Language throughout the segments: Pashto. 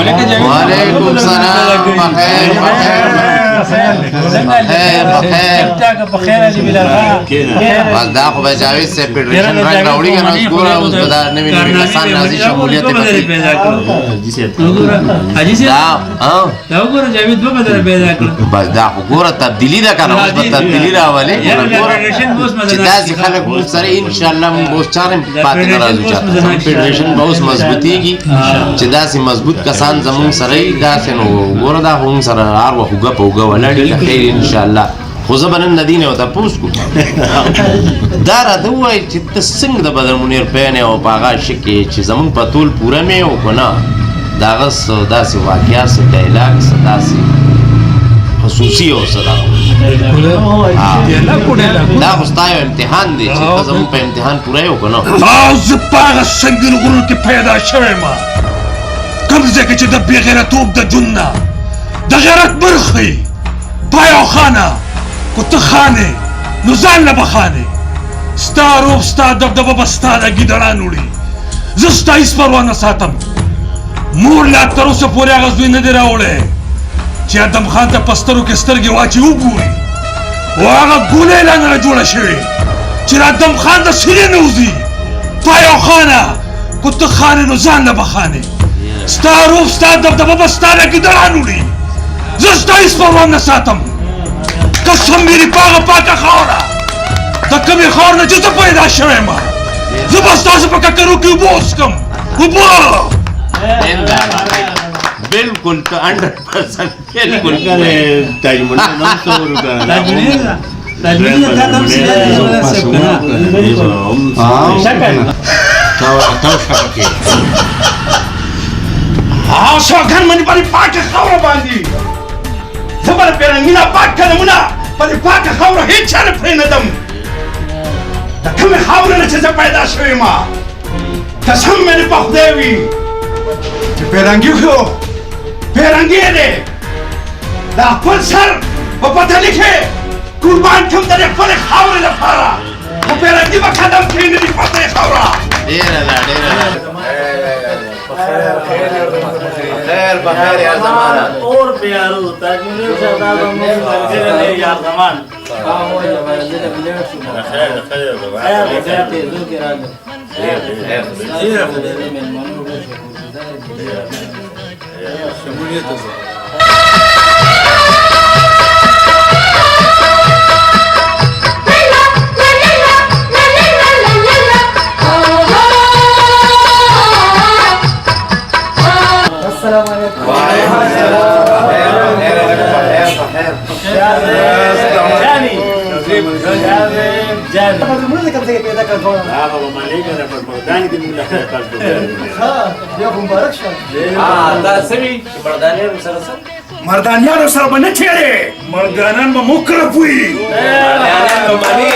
وعلیکم سلام. بخیر بخیر بخیر بخیر. بس دا خو به جاوید صاحب فډریشن رنګ راوړي که نه؟ اوس ګوره، اوس به دا نوي نوي کسان راځي، شمولیت یې پکې دا. دا وګوره جاوید، دوه بدله پیدا کړ. بس دا خو ګوره تبدیلي ده که نه؟ اوس به تبدیلي راولې. ګوره چې داسې خلک موږ سره انشاءالله موږ به اوس چا نه پاتې نه راځو چاته. زموږ فډریشن به اوس مضبوطېږي چې داسې مضبوط کسان زموږ سره وي داسې. نو ګوره دا خو موږ سره هر وخت اوږه په اوږه ولاړ دي. خیر انشاءالله. خو زه به نن د دې نه یو تپوس کوم. دا راته ووایي چې ته څنګه د بدر منیر پین او په هغه عاشق یې چې زموږ په تول پوره مې او که نه؟ د هغه څه داسې واقعه، څه ډایلاګ، څه داسې خصوصي او څه دا خو ستا یو امتحان دی چې ته زموږ په امتحان پوره یې او که نه؟ زه په هغه سنګین غرونو کې پیدا شوی ما، کوم ځای کې چې د بې غیرتوب د ژوند نه د غیرت برخه پایو خانه. که ته خانې نو ځان له به خانې، ستا روب ستا دبدبه به ستا د ګیدړان وړي. زه ستا هېڅ پروا نه ساتم. مور لا تر اوسه پورې هغه زوی نه دی راوړی چې ادم خان ته په سترو کې سترګې واچي وګوري، او هغه ګولۍ لا نه جوړه شوې چې د ادم خان د سینې نه وځي. پایو خانه، که ته خانې نو ځان له به خانې، ستا روب ستا دبدبه به ستا د ګیدړان وړي. زه ستا هېڅ پروا نه ساتم. قسم مې په هغه پاکه خاوره د کومې خاورې نه چې زه پیدا شوی یم، زه به ستاسو په ککرو کې اوبه وڅښم، اوبه. بالکل، ته 100% بالکل. تاج منیر نوم څه ورکړه؟ تاج منیر، تاج منیر تا ته هم ته سوګند منې په دې پاکه خاوره باندې، زه به د پیرنګینا پاک قدمونه په دې پاکه خاوره هېچا نه پرېنږدم، د کومې خاورې نه چې زه پیدا شوی یم. قسم مې دې په خدای وي چې پیرنګي خو پیرنګی دی، د خپل سر په پتلي کې قربان کړم د خپلې خاورې لپاره، خو پیرنګي به قدم کښېنږدي په دې خاوره. ډېره ده، ډېره ده. خیر بخیر یار زمانہ. اور پیارو تاج منیر صاحب، دا زموږ ملګری دی یار زمان. خیر خیر. خیر خیر. السلام علیکم. وعلیکم السلام. بخیر بخیر بخیر. جاني جاني. موږ کوم ځای پیدا کړو؟ هغه به مالې کنه، په مردان کې موږ له خیر کړو. ها، بیا مبارک شه. دا څه وي چې مردانیانو سره څه؟ مردانیانو سره به نه چېرې، مردانان به مو کرپوي. مردانیان به مني.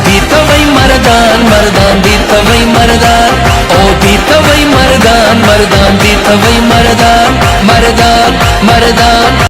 دیته وای مردان مردان، دیته وای مردان، او دیته وای مردان مردان، دیته وای مردان مردان مردان.